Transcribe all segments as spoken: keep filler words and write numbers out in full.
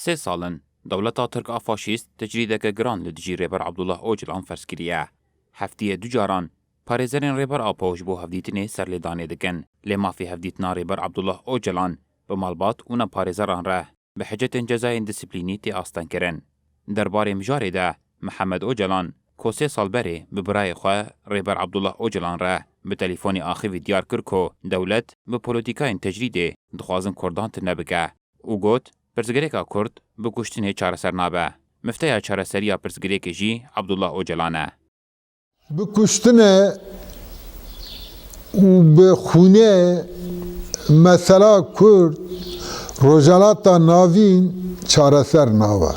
Sê sal in dewleta Tirk a faşîst tecrîdeke giran li dijî Rêber Abdullah Ocalan ferz kiriye. Heftiyê du caran parêzerên Rêber Apo ji bo hevdîtinê serlêdanê dikin. Lê mafê hevdîtina Rêber Abdullah Ocalan bi malbat û ne parêzeran re bi hicetên cezayên disiplînî tê astengkirin. Derbarê mijarê de Mihemed Ocalan, ku sê sal berê bi birayê xwe Rêber Abdullah Ocalan re bi telîfonê axivî diyar kir ku dewlet bi polîtîkayên tecrîdê dixwazin Kurdan tune bike û got, pirsgirêka Kurd bi kuştinê çareser nabe. Mifteya çareseriya pirsgirêkê jî Abdullah Ocalan e. Bi kuştinê û bi xûnê mesela Kurd Rojhelata Navîn çareser nabe.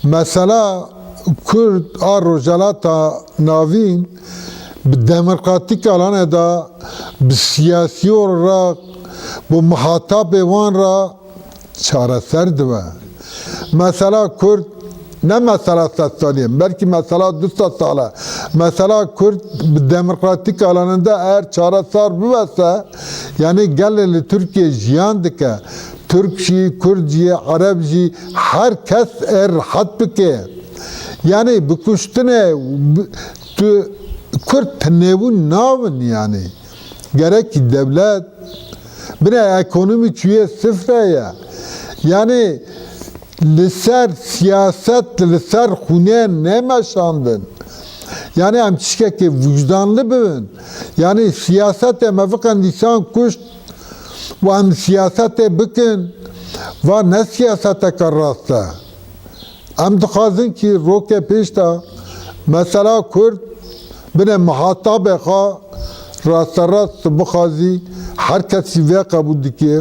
Mesela Kurd a Rojhelata Navîn bi demokratîk alane de, bi siyasî re, bi muhatabê wan re çareser dibe. Mesela Kurd ne mesela sed salî ye, belkî mesela du sed sal e. Mesela Kurd bi demokratîk alaninde eğer çareser bibe se, yanî gelê li Tirkiye jiyan dike. Tirk jî, Kurd jî, Ereb jî, her kes ê rihet bike. Yanî bi kuştinê, bi, tu, Kurd tinêbûn nabin yanî. Gerekî dewlet bine ekonomî çûye sifre ye. Yanî li ser siyaset, li ser xûnê nemeşandin. Yanî em tiştekê wicdanli bibin. Yanî siyasetê me viqen dîsan kuşt û em siyasetê bikin. Va ne siyaseteke rast e. Em dixwazin kî roke pêş de mesela Kurd bine muhatabê xwe rasterast bixwazî her kesî vê qebûl dike,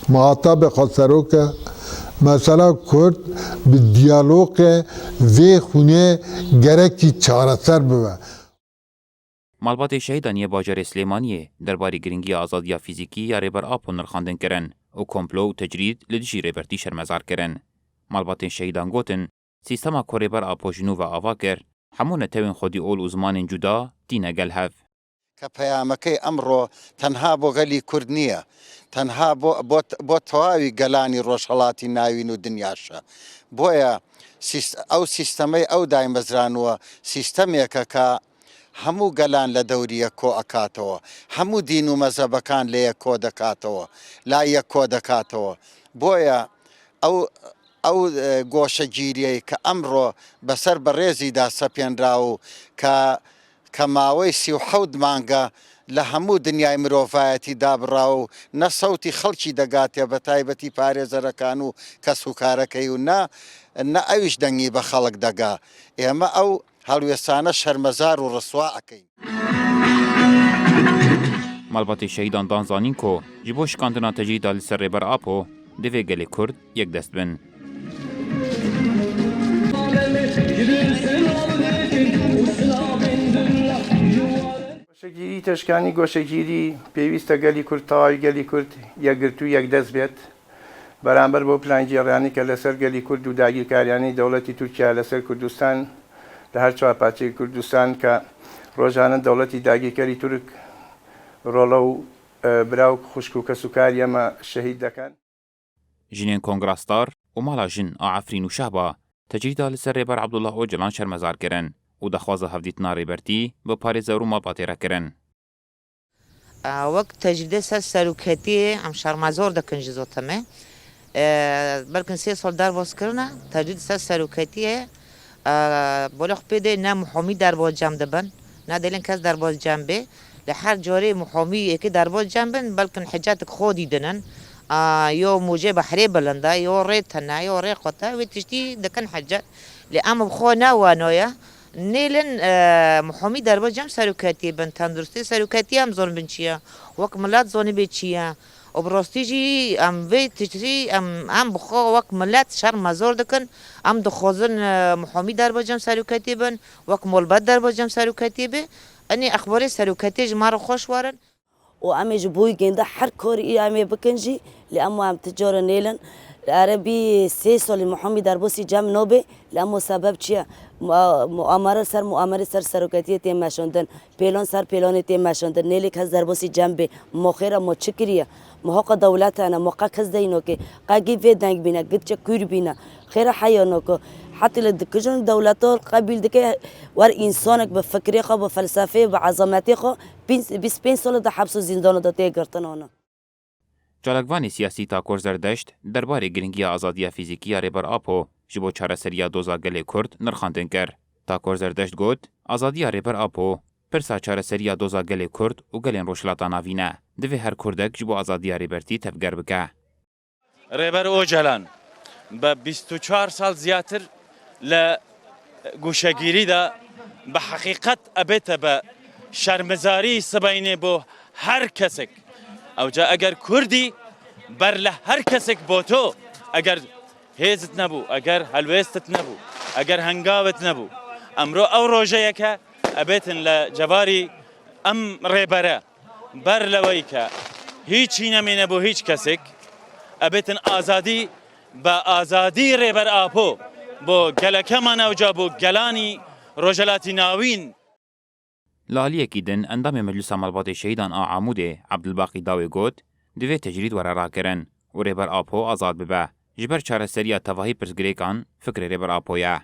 muhatabê xwe serok e. Mesela Kurd bi diyalogê vê xûnê gerekî çareser bibe. Malbatê şehîdan yê bajarê Silêmaniyê derbarê giringiya azadiya fîzîkî ya Rêber Apo nirxandin kirin û komplo û tecrîd li dijî Rêbertî şermezar kirin. Malbatên şehîdan gotin, sîstema ku Rêber Apo ji nû ve ava kir, hemû netewên xwedî ol û zimanên cuda tîne gel hev. کە پەیامەکەی ئەمڕۆ تەنها بۆ گەلی کورد نییە، تەنها بۆ، بۆ، بۆ تەواوی گەلانی ڕۆژهەڵاتی ناوین و دنیاشە. بۆیە سیست-، ئەو سیستەمەی ئەو دایمەزرانووە، سیستەمێکە کە هەموو گەلان لە دەوری یەک کۆ ئەکاتەوە، هەموو دین و مەزەبەکان لە یەک کۆ دەکاتەوە، لای یەک کۆ دەکاتەوە. بۆیە ئەو، ئەو، ئێ، گۆشەگیریەی کە ئەمڕۆ بەسەر بەڕێزیدا سەپێنرا و کە، کە ماوەی سی و حەوت مانگە لە هەموو دنیای مرۆڤایەتی دابڕا و نە سەوتی خەڵکی دەگاتێ، بە تایبەتی پارێزەرەکان و کەسوکارەکەی و نە، نە ئەویش دەنگی بە خەڵک دەگا. ئێمە ئەو هەڵوێستانە شەرمەزار و ڕسوا ئەکەین. Malbatê şehîdan dan zanîn ku ji bo şikandina tecrîda li ser Rêber Apo divê gelê Kurd yekdest bin. Goşegîrî, teşkanî goşegîrî pêwîst e gelî Kurd, tawayî gelî Kurd yekgirtû yekdest bêt. Beramber bo plancîyeryanî ke li ser gelî Kurd û dagîrkariyanî dewletî Tirkiye li ser Kurdistan, li her çar parçeyê Kurdistan ke rojane dewletî dagîrkerî Tirk rolo û, e, bira û xwişk û kesûkariyê me şehîd dekin. Jinên Kongra Star û Mala Jin a Efrîn û Şehba tecrîda li ser Rêber Abdullah Ocalan şermezar kirin û daxwaza hevdîtina Rêbertî bi parêzer û malbatê re kirin. Wek tecrîdê ser seroketiyê em şermezor dikin ji zotime. Belkin sê sal derbas kirine, tecrîd ser seroketiyê, e, bolê xwe pê de ne muhamî derbas cem dibin, ne dêlin kes derbas cem bê. Li her carê muhamî yekê derbas cem bin, belkin hicetik xwe dîdinin. A, yo mûcê behrê bilind e, yo rê tune, yo rê xurt e, wê tiştî dikin hicet. Lê em bi xwe ne wano ye. Nêlin, e, muhamî derbas cem seroketiyê bin, tenduristê seroketiyê em zonibin çi ye. Wek milet zonibê çi ye. Û bi rastî jî em vê tiştî em, em bi xwe wek milet şermezor dikin. Em dixwazin, e, muhamî derbas cem seroketiyê bin, wek malbat derbas cem seroketiyê be. Enê exbarê seroketiyê ji me re xweş werin. Û em ê ji bo wî gênde her karî em ê bikin jî, lê em û em ti cara nêlin. Li erebî sê salî Muhamî derbasî cem nabe, li emo sebeb çi ye? Mua-, muamere ser muamerê ser seroketiyê tê meşandin, pêlan ser pêlanê tê meşandin. Nêlê kes derbasî cem bê. Ma xêra ma çi kiriye? Ma haqa dewlete ne, ma qe kes dey nake. Qe gî vê deng bîne, gitçe kûr bîne. Xêra heya nake. Hetî li dikijin dewleta qebîl dike, wer însanek bi fikrê xwe, bi felsefê, bi ezametê xwe, pênc, bîst pênc sala de heps û zîndana de tê girtin ana. Çalakvanê siyasî Takor Zerdeşt derbarê girîngiya azadiya fîzîkî ya Rêber Apo ji bo çareseriya doza gelê Kurd nirxandin kir. Takor Zerdeşt got, azadiya Rêber Apo pirsa çareseriya doza gelê Kurd û gelên Rojhilata Navîn e. Divê her Kurdek ji bo azadiya Rêbertî tevger bike. Rêber Ocalan bi bîst û çar sal ziyatir li gûşegîrî de bi heqîqet ebête bi şermizarî sibeynê bo her kesek. Ewca eger Kurdî ber li her kesek bo to, eger hêzit nebû, eger helwêstit nebû, eger hengavit nebû, emro ew rojeyeke ebêtin li cevarî em rêbere. Ber leweyke hîç hî nemîne bo hîç kesek, ebêtin azadî, bi azadî Rêber Apo bo geleke me newca bo gelanî Rojhelatî Navîn. Li aliyekî din endamê Meclisa Malbatê Şehîdan a Amûdê Abdulbaqî Dawê got, divê tecrîd were rakirin û Rêber Apo azad bibe. Ji ber çareseriya tevahî pirsgirêkan fikrê Rêber Apo ye.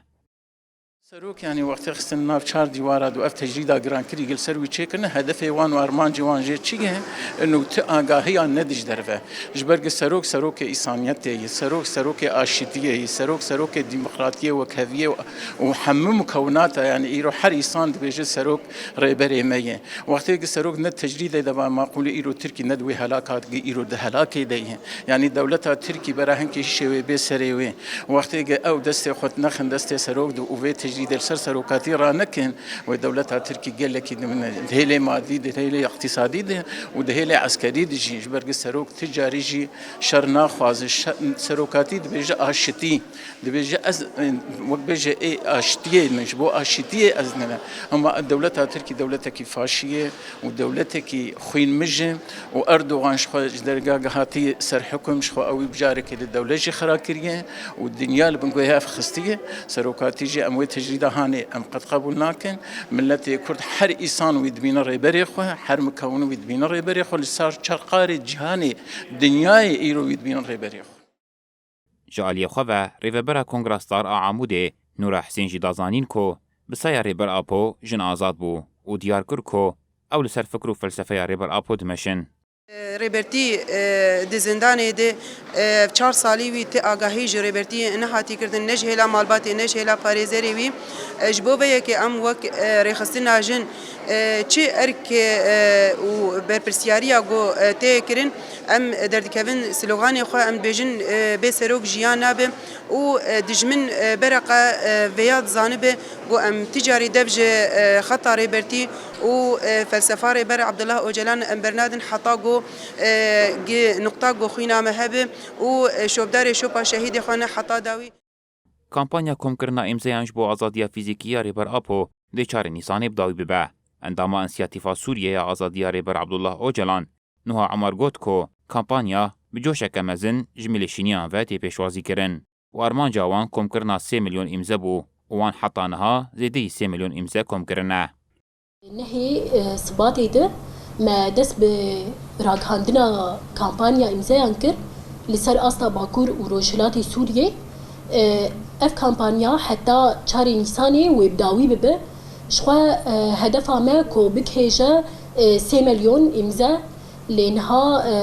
Serok, yanî, wextê xistin nav çar dîwara du ev tecrîda girankirî gil ser wî çêkirine, hedefê wan û armancê wan jê çi ye? Û ti agahiya nedij derve. Ji ber gi serok, serokê îsaniyetê ye, serok, serokê aşitiyê ye, serok, serokê demokratiyê, wekheviyê û, û hemû mikewnata, yanî, îro her îsan dibêje serok rêberê me ye. Wextê gi serok ne tecrîdê de va maqûlê îro Tirkî ne di wê helaka gi îro di helakê de ye. Yanî dewleta Tirkî bera hinkê hişê wê bê serê wê. Wextê ge ew destê xwe nexin destê serok de û vê tecrîdê li ser serokatî ranekin, wê dewleta Tirkî gelekî di min, di hêlê madî de, di hêlê iqtîsadî de û di hêlê eskerî de jî, ji ber ge serok ti carî jî şer naxwaze. Şe-, serokatî dibêje aşitî, dibêje ez, wek bêje ê aştiyê min, ji bo aşitiyê ez nime. Hema dewleta Tirkî dewletekî faşî ye û dewletekî xwînmij e. û Erdogan ji xwe ji dergah hatî ser hukum, ji xwe ew ê bi carekê li dewlet jî xira kiriye û dinya li bin guhê hev xistiye. Serokatî jî em wê tecrîda hanê em qet qebûl nakin. Miletê Kurd her îsan wî dibîne rêberê xwe, her mikewin wî dibîne rêberê xwe, li ser çar qarê cîhanê, dinyayê îro wî dibîne rêberê xwe. Ji aliyê xwe ve Rêvebera Kongra Star a Amûdê Nûra Hisên jî da zanîn ku bi saya Rêber Apo jin azad bû û diyar kir ku ew li ser fikr û felsefeya Rêber Apo dimeşin. Rêbertî, e, di zindanê de, e, ev çar salî wî ti agahî ji Rêbertî nehatî kirdin, ne ji hêla malbatê, ne ji hêla parêzerê wî. E, ji bo vê yekê em wek, e, rêxistina jin, e, çi erk, e, û berpirsiyariya ku, e, tê kirin, em derdikevin sloganê xwe, em dibêjin, e, bê serok jiyan nabe û, e, dijmin, e, bereqa, e, vêya dizanibe ku em ti carî dev ji, e, xeta Rêbertî û, e, felsefa Rêber Abdullah Ocalan em bernadin heta ku, e, gi nuqta ku xwîna me hebe û, e, şopdarê şopa şehîdê xwe ne heta dawî. Kampanya komkirina îmzeyan ji bo azadiya fîzîkî ya Rêber Apo dê çarê Nîsanê bi dawî bibe. Endama Însiyatîfa Sûriyê ya Azadiya Rêber Abdullah Ocalan, Nuha Umar got ku kampanya bi coşeke mezin ji milêşîniyan ve tê pêşwazî kirin û armanca wan komkirina sê milyon îmze bû û wan heta niha zêdeyî sê milyon îmze kom kirine. Nehê, e, Sibatê de me dest bi ragihandina kampanya îmzeyan kir li ser asta Bakur û Rojhilatê Sûriyê. E, ev kampanya heta çarê Nîsanê wê bi dawî bibe. Ji xwe, e, hedefa me ku bigihêje, e, sê milyon îmze, lê niha, e,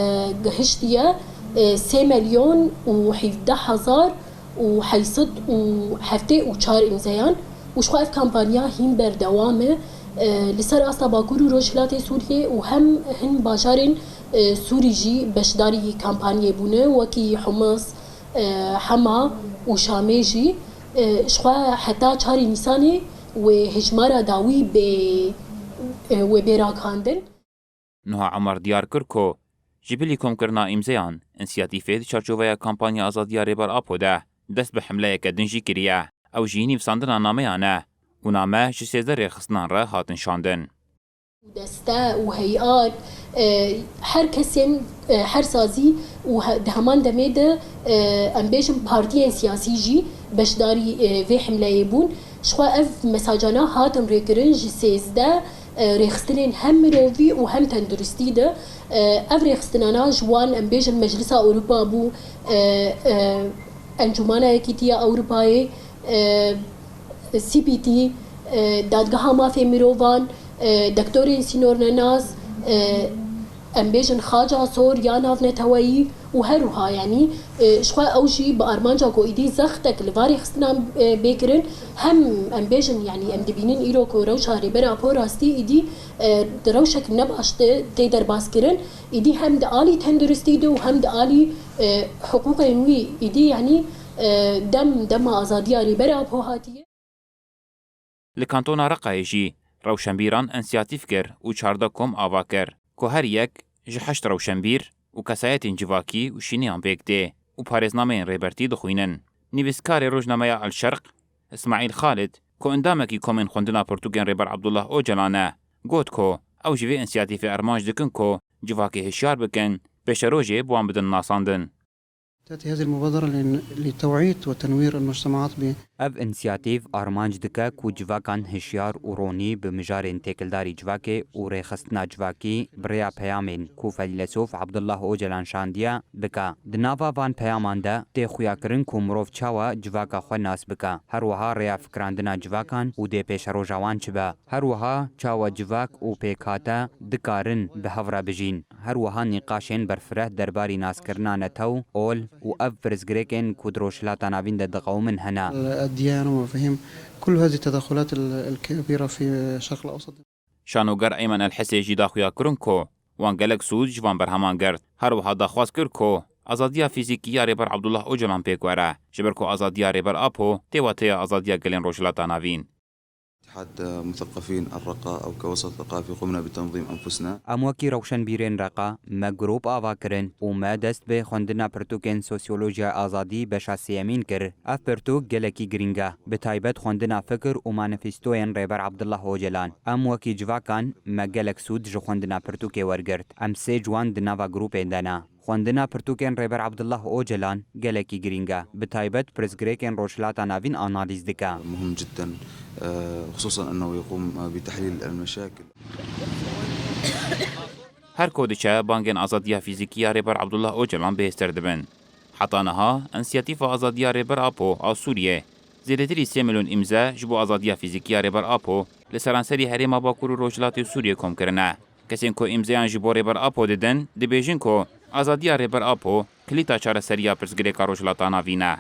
gihiştiye, e, sê milyon û hevdeh hezar û heyt sed û heftê û çar îmzeyan û ji xwe ev kampanya hîn berdewam e. E, li ser asta Bakur û Rojhilatê Sûriyê û hem hin bajarên, e, Sûrî jî beşdarî kampanyê bûne, wekî Humis, e, Hema û Şamê jî. E, ji xwe heta çarê Nîsanê wê hejmara dawî bê, e, wê bê ragihandin. Nuha Umar diyar kir ku ji bilî komkirina îmzeyan, însiyatîfê di çarçoveya kampanya azadiya Rêber Apo de dest bi hemleyeke din jî kiriye. Ew jî nivîsandina nameyan e û name ji sêzdeh rêxistinan re hatin şandin. Deste û heyat, e, her kesên, e, her sazî û he-, di heman demê de, e, em bêjin partiyên siyasî jî beşdarî, e, vê himleyê bûn. Jixwe ev mesajana hatin rêkirin ji sêzdeh, e, rêxistinên hem mirovî û hem tenduristî de. E, ev rêxistinana ji wan, em bêjin, Meclisa Ewropa bû, e, e, Encûmana Yekîtiya Ewropayê, e, C P T, e, Dadgeha Mafê Mirovan, e, Doktorên Sînornenas, e, em bêjin Xaca Sor ya navneteweyî û her wiha, yanî, e, jixwe ew jî bi armanca ku îdî zextek li va rêxistinan, e, bê kirin, hem em bêjin, yanî em dibînin îro ku rewşa Rêber Apo rastî îdî, e, di rewşek nebaş de tê derbaskirin, îdî hem di alî tenduristî de û hem di alî, e, hiqûqên wî îdî, yanî, e, dem, dema azadiya Rêber Apo hatiye. Li Kantona Reqayê jî rewşenbîran însiyatîf kir û çardeh kom ava kir, ku her yek ji heşt rewşenbîr û kesayetên civakî û şîniyan pêk tê û parêznameyên Rêbertî dixwînin. Nivîskarê rojnameya El Şerq, Îsmaîl Xalid, ku endamekî Komên Xwendina Pirtûkên Rêber Abdullah Ocalan e, got ku ew ji vê însiyatîfê armanc dikin ku civakê hişyar bikin, pêşerojê bi wan bidin nasandin. تأتي هذه المبادرة لن-، لتوعية وتنوير المجتمعات ب- Ev însiyatîf armanc dike ku civakan hişyar û ronî bi mijarên têkildarî civakê û rêxistina civakî bi rêya peyamên ku Felîlesof Abdullah Ocalan şandiye bike. Di nava van peyaman de tê xuyakirin ku mirov çawa civaka xwe nas bike. Her wiha rêya fikirandina civakan û dê pêşeroja wan çi be. Her wiha çawa civak û pêkhate dikarin bi hev re bijîn. Her wiha nîqaşên berfireh derbarî naskirina netew, ol û ev pirsgirêkên ku di Rojhilata Navîn de diqewimin hene. الديانة ومفاهيم، كل هذه التدخلات ال-، الكبيرة في الشرق الأوسط. Şanoger Eymen El Hisê jî da xuyakirin ku wan gelek sûd ji van berheman girt. Her wiha daxwaz kir ku azadiya fîzîkî ya Rêber Abdullah Ocalan pêk were, ji ber ku azadiya Rêber Apo tê wateya azadiya gelên Rojhilata Navîn. اتحاد مثقفين الرقة أو كوسط ثقافي قمنا بتنظيم أنفسنا. Em wekî rewşenbîrên Reqa me grûp ava kirin û me dest bi xwendina pirtûkên Sosyolojiya Azadî beşa sêyemîn kir. Ev pirtûk gelekî girîng e, bi taybet xwendina fikir û manîfestoyên Rêber Abdullah Ocalan. Em wekî civakan me gelek sûd ji xwendina pirtûkê wergirt. Em sê ciwan di nava grûpê de ne. Xwendina pirtûkên Rêber Abdullah Ocalan gelekî girîng e, bi taybet pirsgirêkên Rojhilata Navîn analîz dike. مهم جدًا، آه، خصوصًا أنه يقوم بتحليل المشاكل. Her ku diçe bangên azadiya fîzîkî ya Rêber Abdullah Ocalan bihêztir dibin. Heta niha, Însiyatîfa Azadiya Rêber Apo a Sûriyê zêdetirî sê milyon îmze ji bo azadiya fîzîkî ya Rêber Apo li seranserî herêma Bakur û Rojhilatê Sûriyê kom kirine. Kesên ku îmzeyan ji bo Rêber Apo didin, dibêjin ku azadiya Rêber Apo kilîta çareseriya pirsgirêka Rojhilata Navîn e.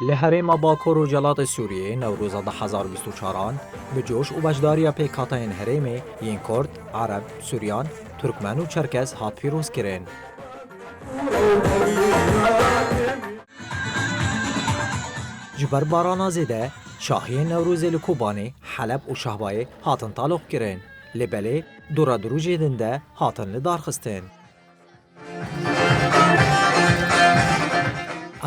Li herêma Bakur û Rojhilatê Sûriyê Newroza du hezar û bîst û çaran bi coş û beşdariya pêkhateyên herêmê yên Kurd, Ereb, Suryan, Turkmen û Çerkes hat pîrozkirin. Ji ber barana zêde, şahiyên Newrozê li Kobanê, Heleb û Şahbayê hatin taloqkirin. Lê belê, dora di rojê din de hatin lidarxistin.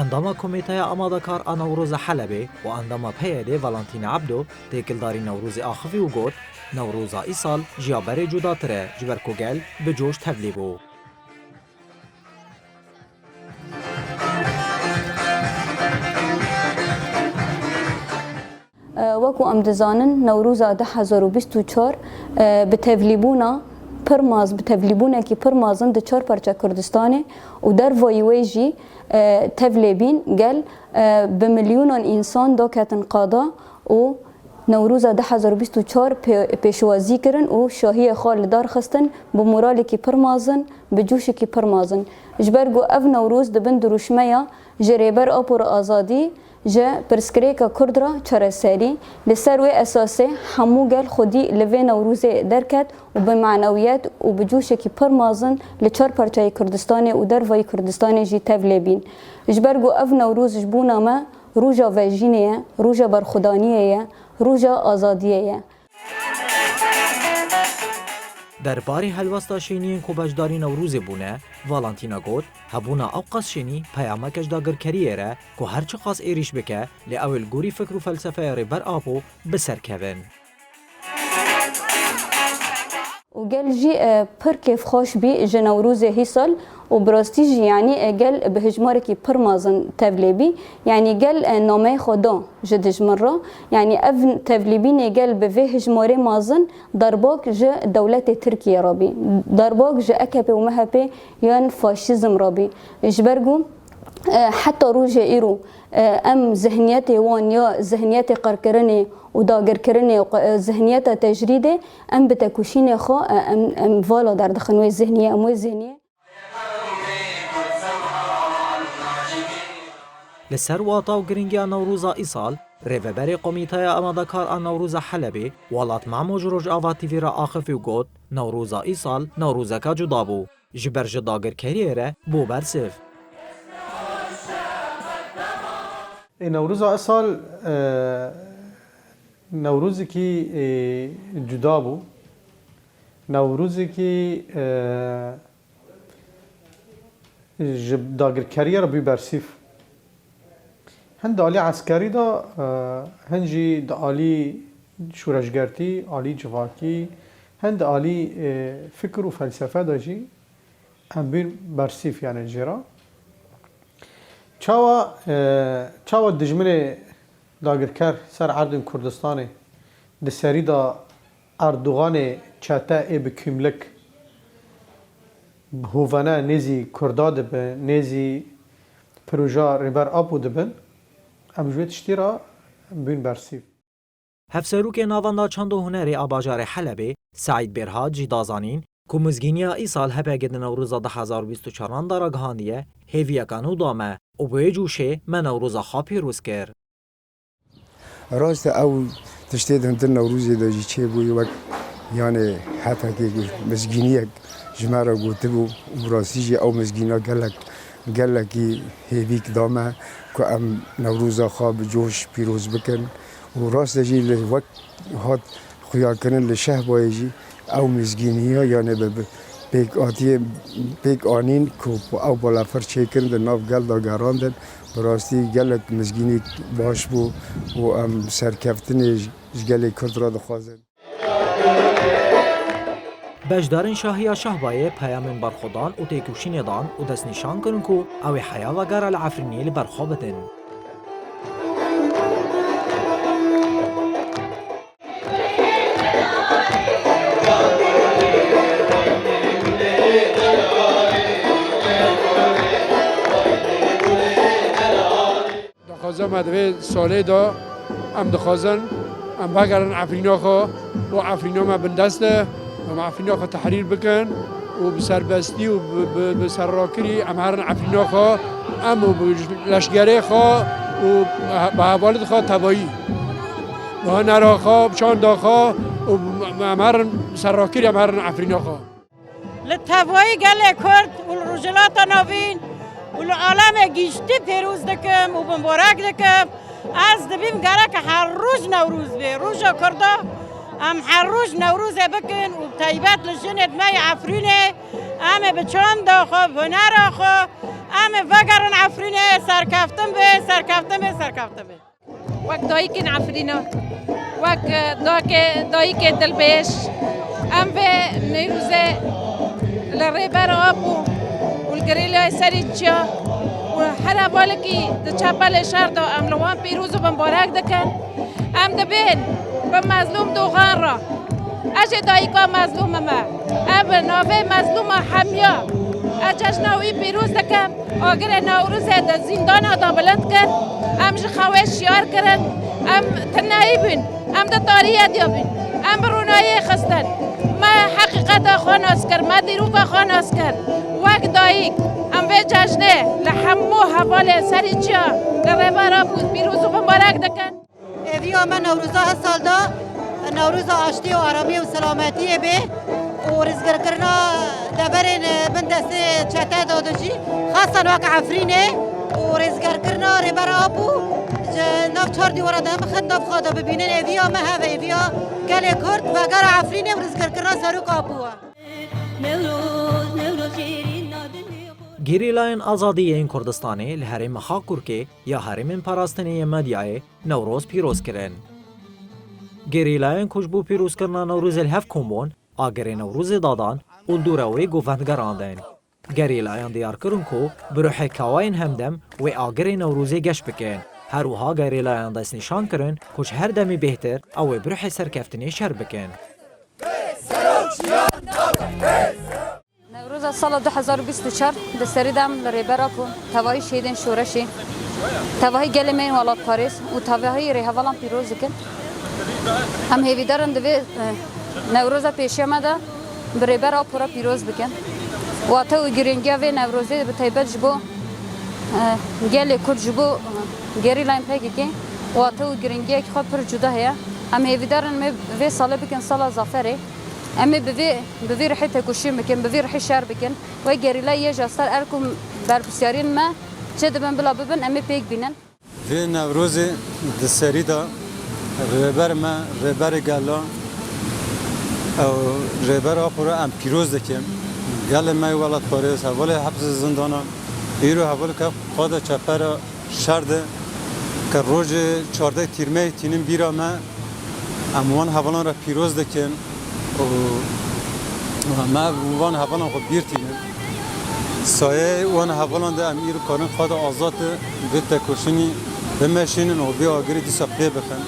Endama Komîteya Amadekar a Newroza Helebê û endama P Y D'ê Valentîne Ebdo têkildarî Newrozê axivî û got, Newroza îsal ji ya berê cudatir e, ji ber ku gel bi coş tevlî bû. Wekû em dizanin, Newroza du hezar û bîst û çar, e, bi tevlîbûna pir maz, bi tevlîbûnekî pir mazin di çar parça Kurdistanê û dervayî wê jî, e, tevlê bîn gel, e, bi milyonan însan daketin qada û Newroza du hezar û bîst û çar pê-, pêşwazî kirin û şahiyê xwe li dar xistin bi moralekî pir mazin, bi coşekî pir mazin. Ji ber ku ev Newroz di bin dirûşmeya ji Rêber Apo re azadî, ji pirsgirêka Kurd re çareserî, li ser wê esasê hemû gel xwedî li vê Newrozê derket û bi manewiyet û bi coşekî pir mazin li çar parçeyê Kurdistanê û dervayî Kurdistanê jî tevlê bîn. Ji ber ku ev Newroz ji bona me roja vejînê ye, roja berxwedaniyê ye, roja azadiyê ye. Derbarê helwesta şêniyên ku beşdarî Newrozê bûne, Valentina got, hebûna ewqas şênî peyameke ji dagirkeriyê re ku her çiqas êrîş bike, lê ew ê li gorî fikr û felsefeya Rêber Apo bi ser kevin. Û gel jî, e, pir kêfxweş bî ji Newrozê hîsal û bi rastî jî, yanî, e, gel bi hijmarekî pir mazin tevlê bî. Yanî gel, e, nameyê xwe da ji dijmin re. Yanî ev tevlîbînê gel bi vê hijmarê mazin derbak ji dewletê Tirkiye re bî. Derbak ji A K P û M H P yan faşîzm re bî. Ji ber ku, e, heta rojê îro, e, em zihniyetê wan ya zihniyetê qirkirinê û dagirkirinê û qe-, e, zihniyeta tecrîdê em bi tekoşînê xwe, e, em, em vala derdixin wê zihniyê, em wê zihniyê. Li ser wata û giringiya Newroza îsal, rêveberê Komîteya Amadekar a Newroza Helebê, Welat Memo ji Rojava T V re axifî û got, Newroza îsal Newrozeke cuda bû. Ji ber ji dagirkeriyê re bû bersiv. Ê, Newroza îsal, e, Newrozekî, e, cuda bû. Newrozekî, e, ji dagirkeriya re bû bersîv. Hin di alî eskerî de, e, hin jî di alî şoreşgertî, alî civakî, hin di alî, e, fikir û felsefe de jî em bûn bersîv, yani jê re. Çawa, e, çawa dijminê dagirker ser erdên Kurdistanê di serî de Erdoganê çete ê bi kîmlik bi hovene nêzî Kurda dibe, nêzî proja Rêber Apo dibin, em ji wê tiştî re bûn bersîv. Hevserokê Navenda Çand û Hunerê a bajarê Helebê, Seîd Bêrhat jî da zanîn ku mizgîniya îsal H P G di Newroza du hezar û bîst û çaran de ragihandiye, hêviyeka nû da me û bi wê coşê me Newroza xwe pîroz kir. Rast e, ew tiştê di hundir Newrozê de jî çêbûyî wek, yanê, H P G mizgîniyek ji me re gotibû û bi rastî jî ew mizgîna gelek, gelekî hêvîk da me ku em Newroza xwe bi coş pîroz bikin û rast e jî li wek hat xuyakirin li Şehbayê jî ew mizgîniya, yanê bi, bi pêkhatiyê pêk anîn ku ew balafir çêkirin di nav gel de gerandin, bi rastî gelek mizgînî baş bû û em serkeftinê ji, ji gelê Kurd re dixwazin. Beşdarên şahiya Şehbayê peyamên berxwedan û têkoşînê dan û destnîşan kirin ku ew ê heya vegera li Efrînê li ber xwe bidin. Daxwaza me di vê salê de, em dixwazin em vegerin Efrîna xwe û Efrîna me bindest e, em Efrîna xwe tehrîr bikin û bi serbestî û bi, bi, bi serrakirî em herin Efrîna xwe, em û bi leşgerê xwe û bi hevalid xwe tevayî, bi hunera xwe, bi çanda xwe û em herin serrakirî, em herin Efrîna xwe. Li tevayî gelê Kurd û li Rojhilata Navîn û li alemê giştî pêroz dikim û bimbarek dikim. Ez dibîm gerek her roj Newroz bê. Roja Kurda em her roj Newrozê bikin û bi taybet li jinê me yê Efrînê em ê bi çanda xwe, bi hunera xwe em ê vegerin Efrînê, serkeftin bê, serkeftin bê, serkeftin bê. Wek dayikên Efrîna, wek, e, dake-, dayikên dilbêj, em vê Newrozê li Rêber Apo û li gerîlayê serî çiya û her hevalekî di çepelê şer de em li wan pîroz û bimbarek dikin. Em dibên bi Mezlûm Dogan re, Ez ê dayika mezlûm me. Em bi navê mezlûma hemiya ez cejna wî pîroz dikim. Agirê Newrozê di zîndana de bilind kir. Em ji xewê şiyar kirin. Em tineyî bûn. Em di tariyê de bûn. Em bi ronahiyê xistin. Me heqîqeta xwe nas kir. Me dîroka xwe nas kir. Wek dayik, em vê cejnê li hemû hevalên serî çiya li Rêber Apo pîroz û mibarek dikin. Hêviya me Newroza her sal de, Newroza aştiyê û aramiyê û selametiyê bê û rêzgirkirina deverên bin destê çete de jî, xasan wek Efrînê û rêzgirkirina Rêber Apo ji nav çar dîwara de em xet nav xwe de bibînin. Hêviya me hev e, hêviya gelê Kurd, vegera Efrînê û rêzgirkirina Serok Apo e. Gerîlayên Azadî yên Kurdistanê li herêma Xakurkê ya herêmên parastinê yên Medyayê Newroz pîroz kirin. Gerîlayên ku ji bo pîrozkirina Newrozê li hev kom bûn, agirê Newrozê dadan û li dora wê govend gerandin. Gerîlayan diyar kirin ku bi ruhê kawayên hemdem wê agirê Newrozê geş bikin. Her wiha gerîlayan destnîşan kirin ku ji her demî bêhtir ew ê bi ruhê serkeftinê şer bikin. Newroza sala du hezar û bîst û çar di serî de em li Rêber Apo, tevahî şehîdên şoreşê, tevahî gelê me yên welatparêz û tevahî rêhevalan pîroz dikin. Em hêvîdar in di vê, e, Newroza pêşiya me de bi Rêber Apo re pîroz bikin. Wate û girîngiya vê Newrozê bi taybet ji bo, e, gelê Kurd, ji bo, e, gerîlayên P K K, wate û girîngiyekî xwe pir cuda heye. Em hêvîdar in me vê salê bikin sala zaferê. Em ê bi vê, bi vî rihê tekoşîn bikin, bi vî rihê şer bikin. Wê gerîlayê yê ji ser erk û berpirsyariyên me çi dibin bila bibin, em ê pêk bînin. Vê Newrozê di serî de rêber me, rêberê gela ew Rêber Apo re em pîroz dikin. Gelê me welatparêz, hevalê hepsê zindana, îro hevalê ke xwe de çepera şer de ke rojê çardeh Tîrmehê tînin bîra me, em wan hevalan re pîroz dikin û me van hevalan xwe bîr tînin. Sayeyê wan hevalan de em îro karin xwe de azad vê tekoşînî bimeşînin û vê agirî dîsa pê bixin.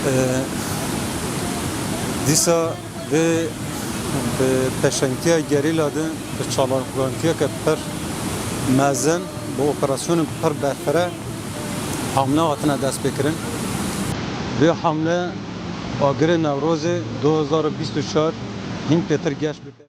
Ee, dîsa Vê bi peşengtiya gerîla de bi çalakiyeke pir mezin, bi operasyonên pir berfireh hamle hatine destpêkirin. Vê hamle agirê Newrozê du hezar û bîst û çar hîn pêtir geş bike.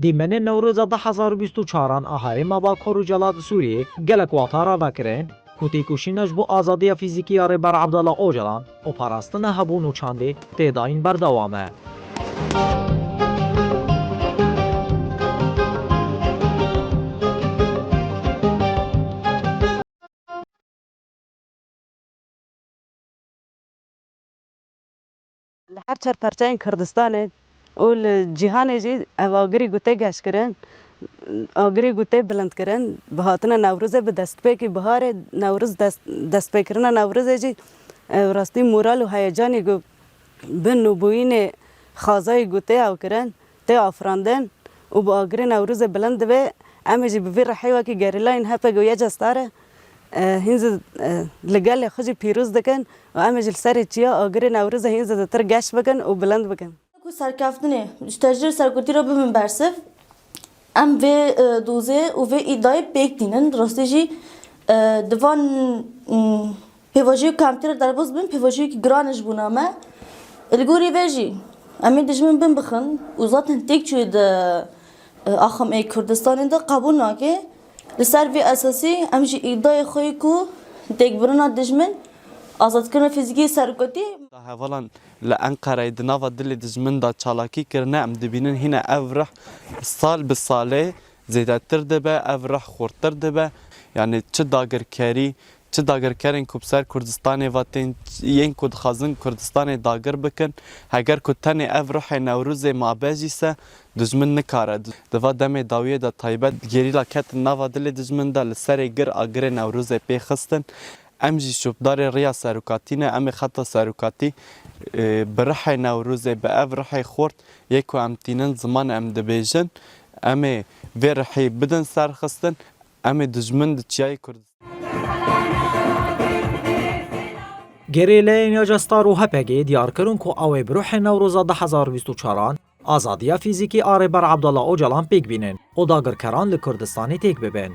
Dîmenên Newroza du hezar û bîst û çaran a herêma Bakur Rojhilat Sûriyê gelek wata ravekirin ku têkoşîna ji bo azadiya fîzîkî ya Rêber Abdullah Ocalan û parastina hebûn û çandê tê dayîn berdewam e. Li her çar perçeyên Kurdistanê û li cîhanê jî ev agirî ku tê geşkirin, agirî ku tê bilindkirin, bi hatina Newrozê, bi destpêkî biharê Newroz dest-, destpêkirina Newrozê jî, e, rastî moral û heyecanê ku bi nûbûyînê xwezayî ku tê ew kirin, tê afirandin û bi agirê Newrozê bilind dibe. Em ê jî bi vî rihê wekî gerîlayên H P G û Y C S T A re, e, hîn zî, e, li gelê xwe jî pîroz dikin û em ê jî li serê çiya agirê Newrozê hîn zêdetir geş bikin û bilind bikin. Ku serkeftinê ji tecrê serkutî re bibin bersiv, em vê, e, dozê û vê îdayê pêk tînin. Rastî jî, e, di van, mm, pêvajoyê ku em tê re derbas bin, pêvajoyekî giran e ji bona me. Li gorî vê jî em ê dijmin bin bixin û zaten têk çûyê di, e, axamê Kurdistanê de qebûl nake. Li ser vê esasî em jî îdayê xwe yê ku têkbirina dijmin, azadkirina fîzîkî serokatî. Hevalan li Enqereyê di nava dilê dijmin de çalakî kirine, em dibînin hîne ev rih sal bi salê zêdetir dibe, ev rih xurttir dibe. Yanî çi dagirkerî, çi dagirkerên ku bi ser Kurdistanê ve tên, yên ku dixwazin Kurdistanê dagir bikin, heger ku tenê ev ruhê Newrozê mabe jî se, dijmin nikare. Di va demê dawiyê de taybet gerîla ketin nava dilê dijmin de, li serê gir a girê Newrozê pê xistin. Em jî şopdarê riya serokatî ne, em ê xeta serokatî, e, bi rihê Newrozê, bi ev rihê xurt yê ku em tînin ziman em dibêjin, em ê vê rihê bidin serxistin, em ê dijmin di çiyayê Kurdistanê. Gerîleyên Yaca Star û H P G diyar kirin ku ew ê bi ruhê Newroza du hezar û bîst û çaran azadiya fîzîkî a Rêber Abdullah Ocalan pêk bînin û dagirkeran li Kurdistanê têk bibin.